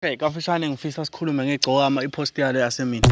Okay, kafushane ngifisa sikhulume ngeGcokama, i-post yalo yasemini.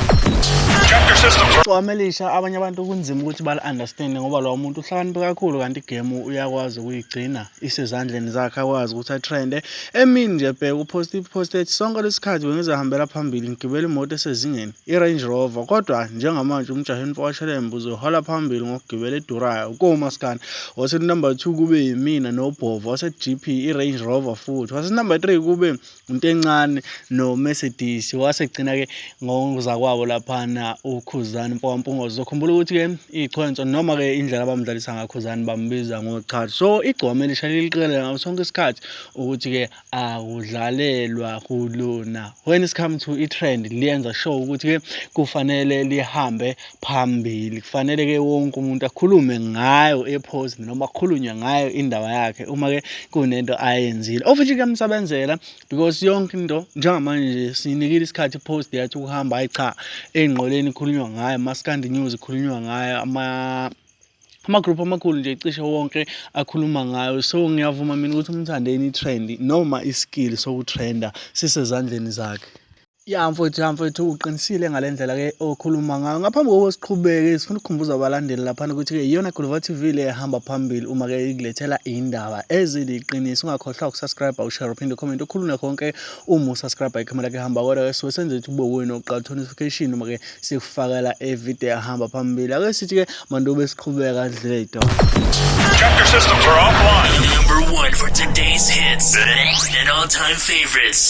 Chapter systems are Igcokama Elisha, abanye abantu kunzima ukuthi bali-understand ngoba lowo muntu uhlakaniphe kakhulu, kanti i-game uyakwazi ukuyigcina isezandleni zakhe, akwazi ukuthi a-trende emini nje. Bheka, u-post i-post ethi, "Sonke lesikhathi bengizahambela phambili ngigibela imoto esezingeni, i-Range Rover, kodwa njengamanje umjaheni mfowashelembe uzohola phambili ngokugibela edurayo komaskandi." Wase number 2 kube yimina noBhova wase-GP, i-Range Rover futhi. Wase number 3 kube into encane no-Mercedes. Wasegcina-ke ngokuzakwabo laphana uKhuzani mfokaMpungose. Uzokhumbula ukuthi-ke iy'chwenso noma-ke indlela abamdlalisa ngaKhuzani, bambiza ngochatha. So iGcokama Elisha liliqikelela ngaso sonke isikhathi ukuthi-ke akudlalelwa kulona. When it's come to i-trend, liyenza sure ukuthi-ke kufanele lihambe phambili, kufanele-ke wonke umuntu akhulume ngayo e-post noma kukhulunywe ngayo indaba yakhe uma-ke kunento ayenzile, of which kuyamsebenzela because yonke into njengamanje siyinikile isikhathi i-post yathi ukuhamba. Hayi cha, ey'nqoleni ikhulunywa ngayo, Maskandi News ikhulunywa ngayo, ama-group amakhulu nje cishe wonke akhuluma ngayo. So ngiyavuma mina ukuthi uMthandeni i-trend noma i-skill soku-trenda sisezandleni zakhe. Ya mfowethu, ya mfowethu, uqinisile ngale ndlela-ke okhuluma ngayo. Ngaphambi kokuba siqhubeke, sifuna ukukhumbuza abalandeli laphana ukuthi-ke iyona Guluva TV le ehamba phambili uma-ke ikulethela iy'ndaba eziliqiniso. Ungakhohlwa uku-subscribe, u-share, uphinde u-comment, ukhulume konke uma u-subscribe ikhemera lakho ehamba. Kodwa-ke suke senze ukuthi kube wena oqala uthola notification uma-ke sikufakela evidiyo ehamba phambili. Ake sithi-ke mandobe siqhubeka dlule. Chapter systems are offline. Number one for today's hits and all-time favorites.